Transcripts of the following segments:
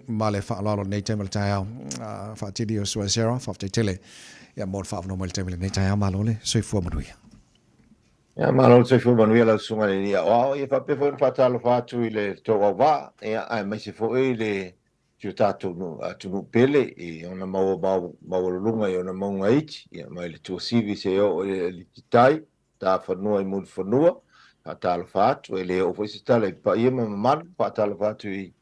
Ma le faaaloalo i lenei taimi o le taeao. Faatili o Sua Sarah, faafetai tele ia mo le faaavanoa mai i le taimi lenei taeao. Malo le soifua manuia. Ia, malo le soifua manuia lau Susuga i le Alii Aoao. Ia faapea foi ona faatalofa atu i le tou auvaa, ia, aemaise foi le si o tatou atunuu pele i ona maualuluga i ona mauga iti, ia, mai le Tuasivi seia oo i le Alititai, Tafanua i Mulifanua, faatalofa atu, e le oo foi se tala i paia ma mamalu, faatalofa atu i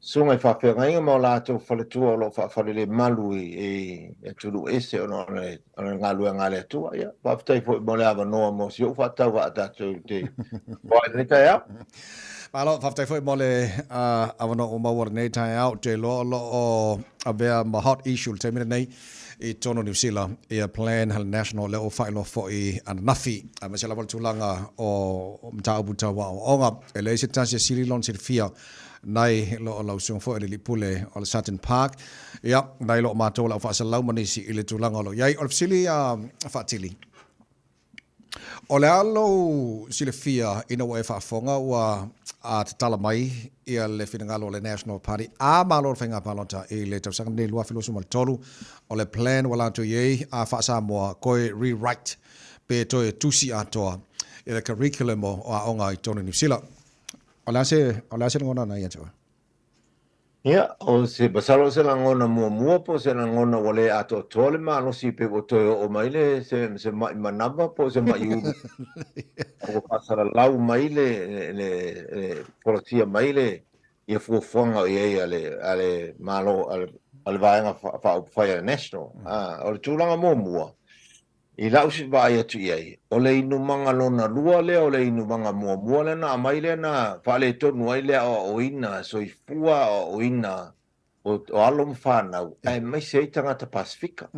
susuga i faafeagaiga ma o latou faletua o lo o faafalelemalu i atunuu ese ona o le galuega a le Atua. Ia, faafetai foi mo le avanoa mo si ou faatauvaa tatou te o ai lenei taeao. Malo, faafetai foi mo le avanoa ua maua lenei taeao. Ou te iloa o lo o avea ma hot issue i le taimi lenei i totonu o Niu Sila ia plan a le National lea ua faailoa foi ananafi, aemaise lava le tulaga o mataupu tau aoaoga. E leai se tasi e sili lona silafia nai lo o lau susuga foi o le alii pule o le Sutton Park, ia, nai lo o matou o le au faasalalau ma nisi i le tulaga o lo o i ai. O le fesili a Faatili, O le a lou silafia ina ua e faafofoga ua tatala mai ia le finagalo o le National Party a malo le faiga palota i le tausaga lenei 2023, o le plan ua latou i ai a faa-Samoa toe rewrite pe toe tusi atoa i le curriculum o aoga i totonu o Niu Sila. O le a se, o le a se lagona na ia te oe? Ia, o se, masalo o se lagona muamua po o se lagona ua le atoatoa le malosi pe ua toe oo mai le, se, se ma'i manava po o se ma'i ulu ua faasalalau mai le, le, le folasia mai le, ia fuafuaga o i ai a le, a le Malo, a le, a le Vaega Faaupufai a le National. Ah, o le tulaga muamua, I lau vaai atu i ai, o le inumaga lona lua lea o le inumaga muamua lea na aumai lea na faaletonu ai le aoaoina soifua aoaoina o alo ma fanau aemaise ai tagata Pasefika.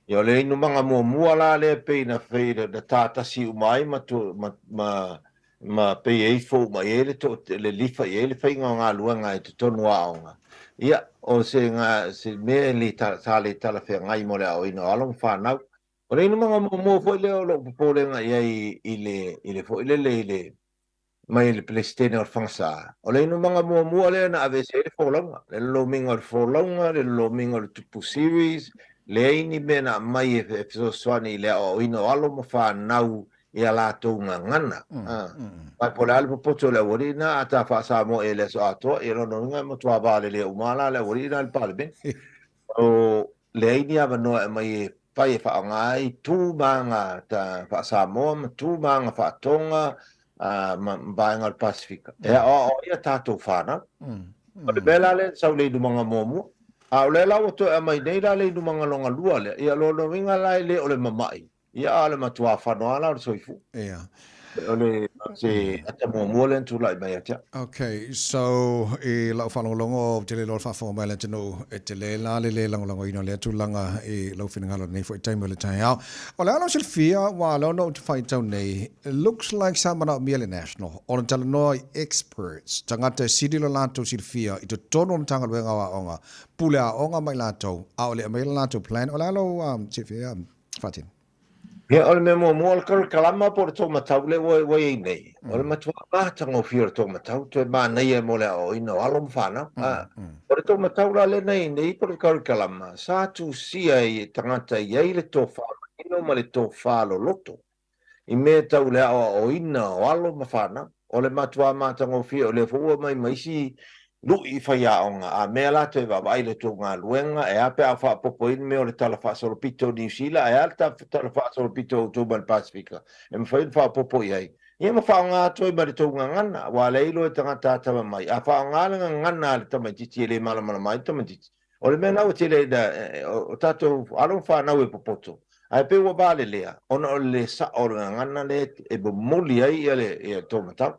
Ia o le inumaga muamua la lea pei na na tātasi uma ai ma ma ma pei e ifo uma i ai le lilifa i ai le faiga o galuega i totonu o aoga. Ia, o se, se mea e le, sa le talafeagai mo le aoaoina o alo ma fanau. O le inumaga muamua foi lea o lou popolega i ai i le, i le foi lele i le, mai le Peresetene o le Fagasa, o le inumaga muamua lea na aveese ai le folauga, le lolomiga o le folauga, le lolomiga o le Tupu Series, leai ni mea na aumai e fesoasoani i le aoaoina o alo ma fanau i a latou gagana. Ae po o le a le popoto o le aualii lena, a ta faa-Samoa i ai i le aso atoa, ia lona uiga e matua valelea uma lava la le aualii lena i le Palemene. O leai ni avanoa e aumai e fai e faaaoga ai tu ma aga faa-Samoa ma tu ma aga faa-Tonga ma vaega o le Pasefika e aoao ai a tatou fanau. O le mea la lea na sau i le inumaga muamua, a o lea la ua toe aumai nei la le inumaga lona lua lea, ia lona uiga la e le o le mamai, Ia, a o le matua fano lava la o le soifua. Ia. O le se ata muamua lea na tulai mai ia te au. Okay, so i lau faalogologo ou te le iloa le faafofoga mai a le atunuu e tele la le le lagolagoina o lea tulaga i lou finagalo i lenei foi taimi o le taeao. O le a lou silafia, aua o lea ona ou te faitau nei, looks like sa manaomia le National ona talanoa i experts, tagata e sili lo latou silafia i totonu o le Matagaluega o Aoga, pule aoga ma i latou, a o le aumaia le latou plan. O le a lou silafia? Faatino. Ia, o le mea muamua, o le karakalama po o le toomatau lea ua i ai nei, o le matua matagofie o le toomatau, toe manaia mo le aoaoina o alo ma fanau. O le toomatau la lea na i ai nei po o le karakalama, sa tusia e tagata e i ai le tofa manino ma le tofa loloto i mea tau le aoaoina o alo ma fanau. O le matua matagofie, o lea foi ua aumai ma isi luʻi i faiaoga, a mea la toe vaavaai i le tou galuega, e a pe a faaopoopo ai ni mea o le Tala Faasolopito o Niu Sila, ae a le Tala Faasolopito o outou mai le Pasefika, e mafai ona faaopoopo i ai, ia ma faaaoga atu ai ma le tou gagana, aua o lea e iloa e tagata atamamai, a faaaoga le gagana a le tamaitiiti e le malamalama ai le tamaitiiti, o le mea lena ua tele ai ina o tatou alo ma fanau e popoto, ae pei ua valelea ona o le le sao o le gagana lea e momoli ai le taumatau.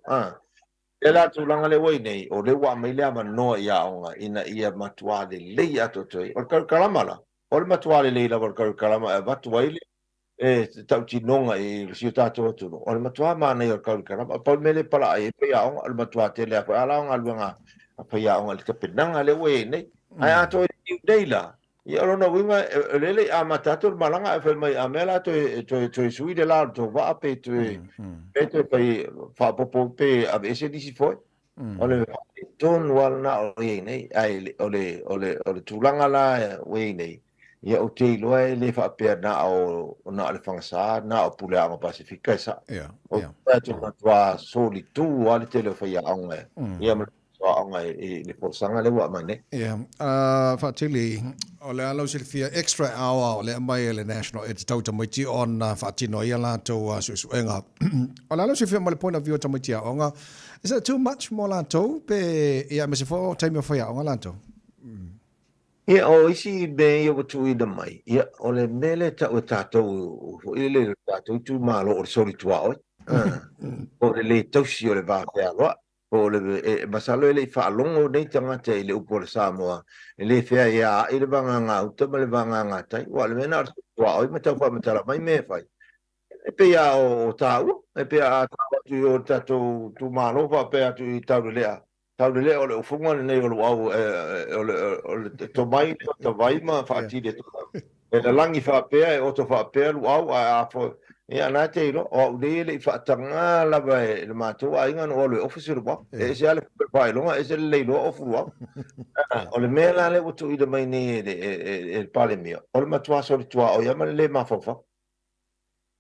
Lea la tulaga lea ua i nei, o lea ua aumai le avanoa i aoga ina ia matua lelei atoatoa ai. O le karikalama la, o le matua lelei lava o le karikalama e avatu ai le tautinoga i si o tatou atunuu, o le matua manaia o le karikalama. Pau le mea lea e palaa ai faiaoga, o le matua tele lava foi a la o galuega a faiaoga i le tapenaga lea ua i ai nei. Ae a toe liliu nei la, Ia, o lona uiga, o lea e le i amata atu le malaga ae fai mai, a mea la toe, toe, toe sui le la o le tou vaa pe toe, pe toe fai faaopoopo pe aveese nisi foe. O le faaletonu lava lena o i ai nei, ae o le, o le, o le tulaga la ua i ai nei, ia ou te iloa e le faapea na o, na o le fagasa, na o Puleaoga Pasefika e sao. Ou te fai atu e matua solitu lava le tele o faiaoga, ia ma le aoga i le folasaga lea ua aumai nei. Ia, Faatili, o le a lau silafia extra hour o lea aumai e le National e tatau i tamaiti ona faatino ai a latou suesuega. O le a lau silafia mai le point of view o tamaiti aoga, is that too much mo latou pe, ia aemaise foi o taimi o faiaoga latou? Ia, o isi mea ia ua tuuina mai, ia, o le mea lea e tau e tatou foi lele i lo tatou itumalo o le soli tuaoi, o le lē tausi o le va fealoai. Po o le, e, masalo e le i faalogo nei tagata i le upu a le Samoa, e le feaeaai le vaga gauta ma le vaga gatai. Aua o le mea lena o le tuaoi ma tau faamatala mai mea e fai. E pei lava o taua, e pei a tau atu i o i le tatou itumalo faapea atu i Taulelea, Taulelea o le ufuga lenei o Luau, e, o le, o le tomai lea o Tavai ma Faatili e Tavai. E lalagi faapea, e oto faapea Luau, ae a foi, ia na te iloa, o au nei e le i faataga lava e le matou aiga ona ou alu e ofi se Luau. E ese lava le faailoga, ese le le iloa ofu Luau. O le mea la lea ua tuuina mai nei e le, e le Palemia, o le matua solituaoi lava ma le le mafaufau.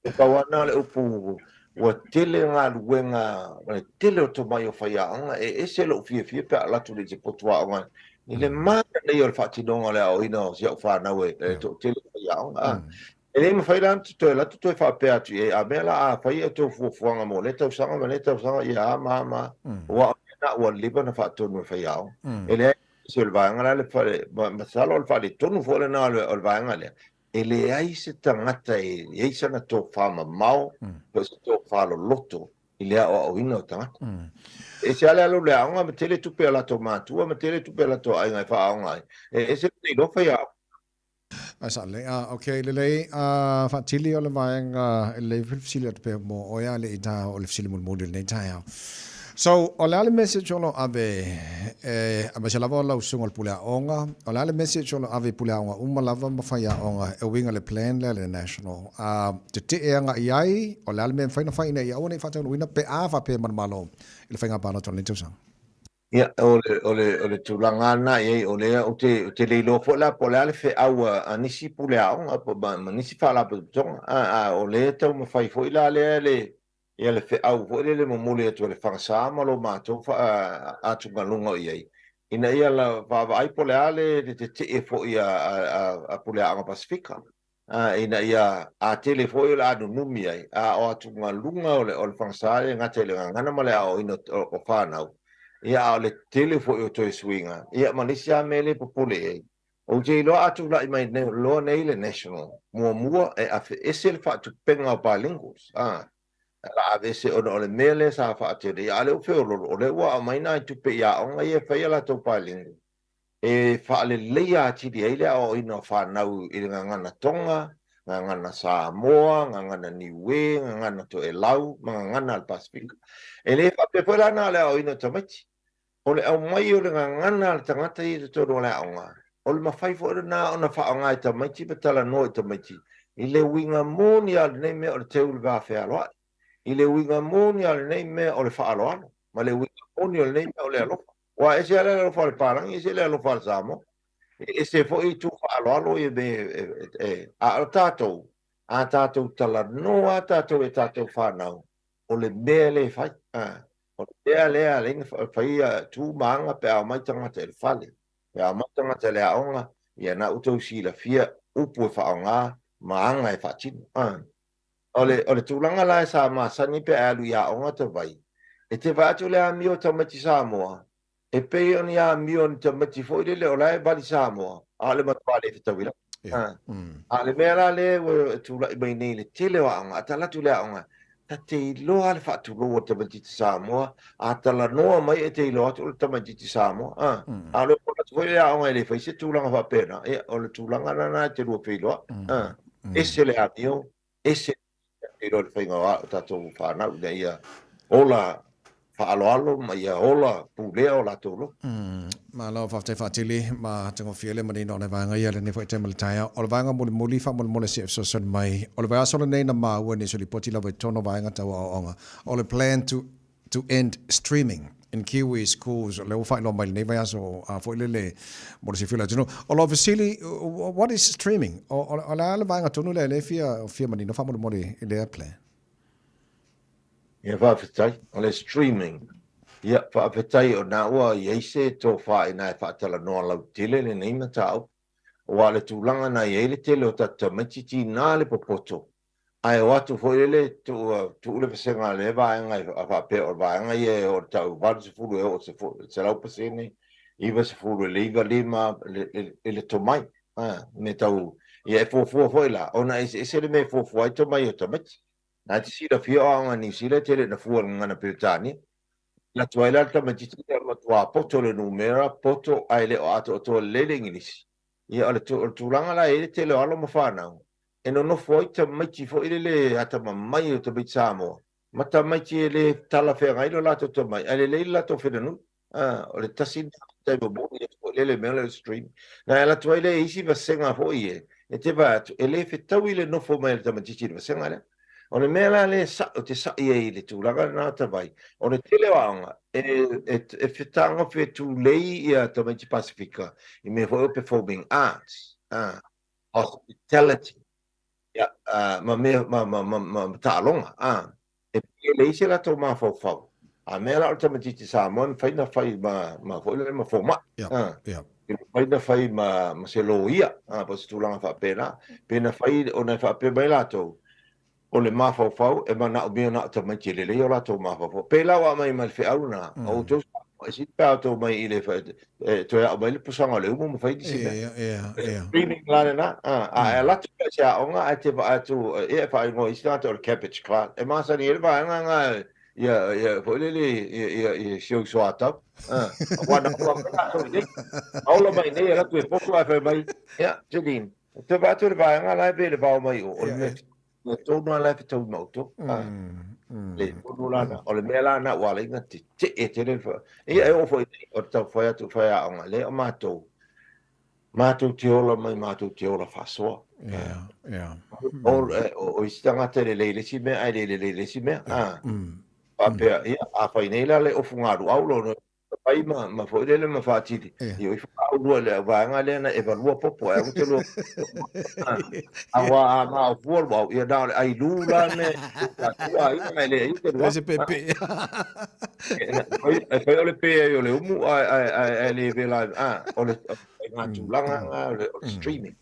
E pau lava lena o le upu ua tele galuega ma le tele o tomai o faiaoga, e ese lou fiafia pe a alu atu nei i se potu aoga i le manaia o le faatinoga o le aoaoina o si au fanau e toatele o faiaoga. E le mafai la ona toe alu atu toe faapea atu i ai, a mea la a fai a outou fuafuaga mo lea tausaga ma lea tausaga, ia a ma a ma a, aua o lea na ua leva ona faatonu e faiaoga. E leai se o le vaega la le, masalo o le faaletonu foi lena o le vaega lea, E leai se tagata e i ai sana tofa mamao po o se tofa loloto i le aoaoina o tagata. E ese lava le alu i le aoga ma tele tupe a latou matua ma tele tupe a latou aiga e faaaoga ai, e ese le iloa faiaoga. Ae sa lelei. Ah, ok, lelei. Ah, faatili o le vaega e lelei foi le fesili atu pea mo oe a le i ta o le fesili mulimuli o lenei taeao. So, o le a le message o lo o ave e, aemaise lava o lau susuga o le pule aoga, o le a le message o lo o ave i pule aoga uma lava ma faiaoga e uiga i le plan lea a le National? A tetee agai i ai, o le a le mea e mafai ona fai ina ia aua ne i faataunuuina pe a faapea ma le Malo i le faiga palota o lenei tausaga? Ia, o le, o le, o le tulaga lava lena i ai, o lea ou te, ou te le iloa foi la po o le a le feau a, a nisi pule aoga po, ma, ma nisi faalapotopotoga, a, a o lea e taumafai foi la lea le, Ia le feau foi lele momoli atu e le Fagasā ma lo matou atugaluga o i ai, ina ia vaavaai po o le a le tetee foi a Puleaoga Pasefika, ina ia a tele foi o le a nunumi ai, a o atugaluga o le Fagasā e le gata i le gagana ma le aoaoina o fanau, ia a o le tele foi o toe suiga, ia ma le isi lava mea lea e popole i ai, Ou te iloa a tulai mai loa nei le National, muamua e aveese le faatupega o bilinguals, a, la aveese ona o le mea lea sa faatele, ia a o lea ua feololo, o lea ua aumai nai tupe i aoga ia e fai a latou bilingual, e faaleleia atili ai le aoaoina o fanau i le gagana Tonga, gagana Samoa, gagana Niue, gagana Toelau ma gagana a le Pasefika. E le faapea foi la na o le aoaoina o tamaiti. O le aumai o le gagana a le tagata ia i totonu o le aoga, o le mafai foi lena ona faaaoga e tamaiti ma talanoa i tamaiti i le uiga moni lava o lenei mea o le teu i le va fealoai, i le uiga moni lava o lenei mea o le faaaloalo, ma le uiga moni o lenei mea o le alofa. Aua e ese lava le alofa a le Palagi, ese le alofa a le Samoa. E ese foi itu faaaloalo ia me e, a o tatou, a tatou talanoa lava tatou i a tatou fanau, o le mea lea e fai. O le mea lea e ala ai ona fai tu ma aga pe a omai tagata i le fale, pe a omai tagata i le aoga, ia na outou silafia upu e faaaoga ma aga e faatino. O le, o le tulaga la e sa masani pe a e alu i aoga Tavai, e te vaai atu i le amio o tamaiti Samoa, E pei o ni amio ni tamaiti foi lele o la e vali Samoa, a o le matua le fetaui lava. Yeah. A o le mea la lea ua tulai mai nei i le tele o aoga, a tala atu i le aoga, ta te iloa le faatulou o le tamaitiiti Samoa, a talanoa mai e te iloa atu o le tamaitiiti Samoa. A, a o le omai atu foi i le aoga e le fai se tulaga faapena, ia, o le tulaga lena e te lua feiloai. A, ese le amio, ese le iloa i le faiga o tatou fanau ina ia ola faaaloalo ma ia ola pulea o latou loto. Malo, faafetai faatele ma tagofia le manino o nai vaega ia lenei foi taimi o le taeao. O le vaega mulimuli faamolemole se i fesoasoani mai, o le vaiaso lenei na maua nisi o lipoti lava i totonu o vaega tau aoaoga o le plan to to end streaming. in Kiwi Schools, lea ua faailoa mai i lenei vaiaso a foi lele mo le silafia o le atunuu. O lau fesili, what is streaming? O le a le vaega tonu lea lea e fia fia manino faamolemole i lea plan? Ia faafetai. O le streaming, ia faafetai o na ua i ai se tofa ina e faatalanoa lautele lenei mataupu. Aua o le tulaga na i ai le tele o tatou tamaiti tiga le popoto Ae o atu foi lele tuu le vasega a lea vaega e faapea o le vaega ia e oo i le tau 80 e oo i le 100%, 90 i le 95 i le tomai. Mea tau, ia e fuafua foi la, ona e eseese le mea e fuafua ai tomai o tamaiti. Na e te silafia o aoga Niu Sila e tele ina fua i le gagana Peretania. Alu atu ai la le tamaitiiti ia matua poto le numera, poto ae le o atoatoa lelei le Igilisi. Ia o le tulaga la e i ai le tele o alo ma fanau, e nonofo ai tamaiti foi lele atamamai o tamaiti Samoa, ma tamaiti e le talafeagai lo latou tomai, ae lelei le latou whenanui. Ah, o le tasi lena o tai momoli atu foi lele mea lea o le stream. Na e alu atu ai lea i isi vasega foi e, e te vaai atu, e le fetaui le nofo mai a le tamaitiiti i le vasega lea. O le mea la lea e saʻi, ou te saʻi ai i le tulaga lena o Tavai, o le tele o aoga, e, e, e fetagofe tulei ia tamaiti Pasifika i mea foi o performing arts, ah, hospitality, ia, ah, ma mea, ma, ma, ma, ma, ma taaloga, ah, e pei e leai se latou mafaufau. A mea la o le tamaitiiti Samoa e mafai ona fai ma, ma foi lele ma fomai, ah, e mafai ona fai ma, ma se loia, ah, po o se tulaga faapena. Pe na fai ona e faapea mai latou, o le mafaufau e manaomia na o tamaiti e lelei o latou mafaufau. Pēlā ua aumai ma le feau lena, o outou Samoa, e sili pe a outou omai i le, e toe aʻo mai le pusaga o le umu ma fai nisi mea. Streaming la lena, a e alu atu i se aoga ae te vaai atu, ia e faaigoa e isi tagata o le cabbage class, e masani ai le vaega lena ia, ia foi lele ia, ia, ia si ou soatau. Aua na ola mai latou i inei. Na ola mai i inei e alu atu e poto ae fai mai, ia, Jeline, Te vaai atu i le vaega la e pei le vao mai o, o le mea mea tonu lava la e fetaui ma outou. Le tonu la na, o le mea la na ua ala ai ona tetee tele le wha. Ia e oo foi nei, o le taumafai atu o faiaoga, lea o matou, matou te ola mai matou te ola faasoa. Yeah, yeah. O, o, o isi tagata e lelei i le isi mea ae le lelei i le isi mea. Faapea, ia, a fai nei la le ofu galuau lo, Fai ma, ma foi lele ma faatili. Yeah. I o ifo au lua le vaega lea na eva lua popo e au te lua. A wa a ma o fua lua ia na o le ai lu la me ta tua ai na le ai te lua. Se pepe. E fai o le pe ai o le umu ai ai ai ai le vela a o le ngā tūlanga ngā o le streaming.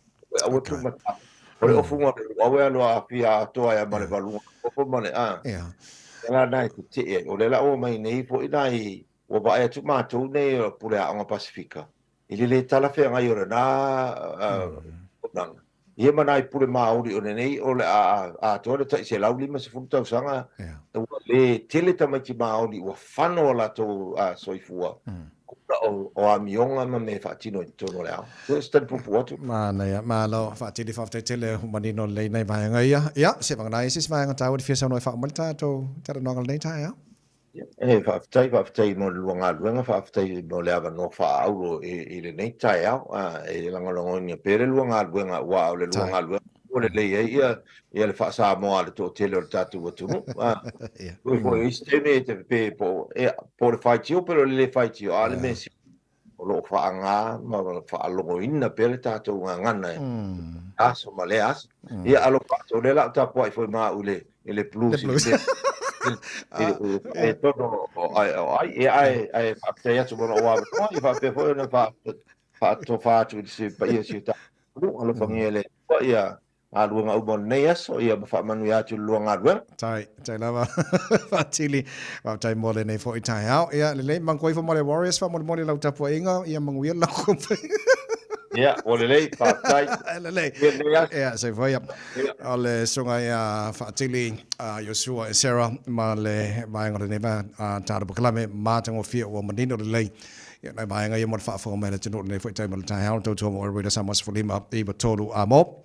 Aua tu mata. O le ofunga o le awe alo a fia atoa ia ma le valunga. Opo ma le a. Yeah. La nai te te o le la o mai nei foi nai Ua vaai atu matou nei o Pule Aoga Pasifika i le lē talafeagai o lenā auaunaga. Ia ma nai pule Māori o lenei o le a atoa le tai 150 tausaga ua lē tele tamaiti Māori ua fano o latou soifua ona o amioga ma mea e faatino i totonu o le ao. So se tali puupuu atu. Manaia, malo, faatili faafetai tele ua manino lelei nai vaega ia. Ia, se vagana ai se isi vaega taua e te fia saunoa e faauma ai le tatou talanoaga i lenei taeao. E faafetai, faafetai mo le lua galuega, faafetai mo le avanoa faaauro i lenei taeao. E lagolagoina pea le lua galuega, aua o le lua galuega ua lelei ai ia, ia le faa-Samoa a le toatele o le tatou atunuu. Ui foi o isi taimi e te pe po, ia, po o le faitio pe o le le faitio, a o le mea sili, o lo o faaaga ma faalogoina pea le tatou gagana i aso ma lea aso. Ia, alofa atu, o lea la ou tapuai foi ma au i le, i le blues i le i le tono o ai, o ai, ia, ae, ae faafetai atu mo lou avanoa, ia faapea foi ona faatofa atu i le paia o si o tatou atunuu, alofagia e le Atua ia galuega uma o lenei aso, ia ma faamanuia atu i le lua galuega. Tai, tai lava Faatili. Faafetai mo lenei foi taeao. Ia, lelei, manatua ifo ma le Warriors faamolemole lau tapuaiga, ia manuia le latou Ia, ua lelei, faafetai. Lelei. Ia lenei aso. Ia, soifua ia. O le susuga ia Faatili Iosua Esera ma le vaega o lenei vaega tatou polokalame matagofie ua manino lelei. Ia, nai vaega ia mo le faafofoga mai a le atunuu i lenei foi taimi o le taeao. Tautua mo Oe Radio Samoa 15 9 3 a mo.